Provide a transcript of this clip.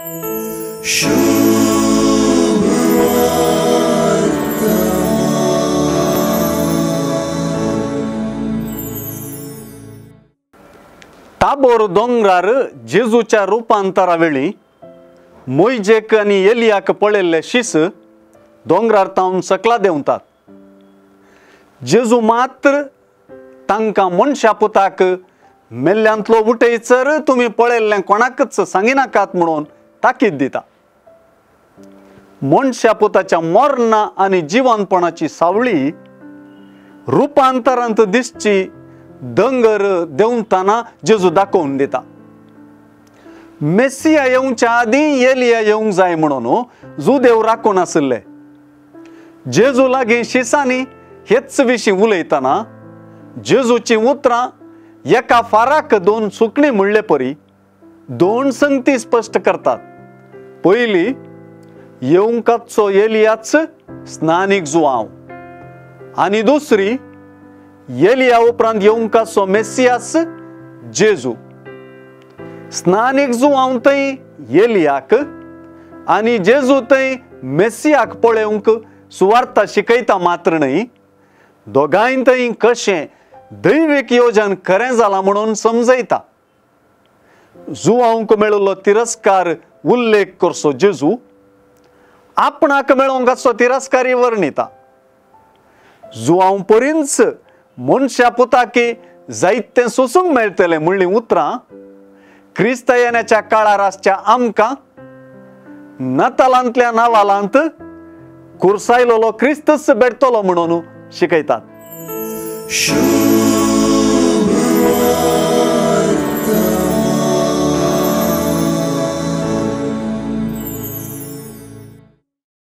Tabor दोंगरार जेजूच्या रुपांतरा वेळी मोयजेक आनी एलियाक पळयल्ले शीस दोंगरार तावन सकला देंवतात. जेजू मात्र तांकां मनशा पुताक मेल्ल्यांतलो उठयसर तुमी पळयल्लें कोणाकच सांगिनाकात म्हणून ताकीद दिता. मनशा पुताच्या मरणा आनी जिवनपणाची सावळी रुपांतरांत दिसची दोंगर देंवतना जेजू दाखोवन दिता. मेसिया येवच्या आदीं एलिया येवंक जाय म्हणून जुदेव राखून आशिल्ले. जेजू लागीं शिसांनी हेच विशीं उलयतना जेजूचीं उतरां एका फाराक दोन सुकणीं म्हणले परी दोन संगती स्पश्ट करतात. पयली, येवंकाचो एलियाच स्नानीक जुआंव, आनी दुसरी, एलिया उपरांत येवंकाचो मेसियास जेजू. स्नानीक जुआंव थंय एलियाक आनी जेजू थंय मेसियाक पळोवंक सुवार्ता शिकयता मात्र न्हय, दोगांय थंय कशें दैवीक योजन खरें जालां म्हणून समजयता. जुआंवक मेळिल्लो तिरस्कार उल्लेख करचो जेजू आपणाक मेळोवंक आसचो तिरस्कारी वर्णिता. जुआंव परींच मनशा पुताकी जायतें सोसूंक मेळटलें म्हणलीं उतरां क्रिस्त येण्याच्या काळार आसच्या आमकां नातालांतल्या नावालांत कुर्सायलोलो क्रिस्तच भेटतलो म्हणून शिकयतात.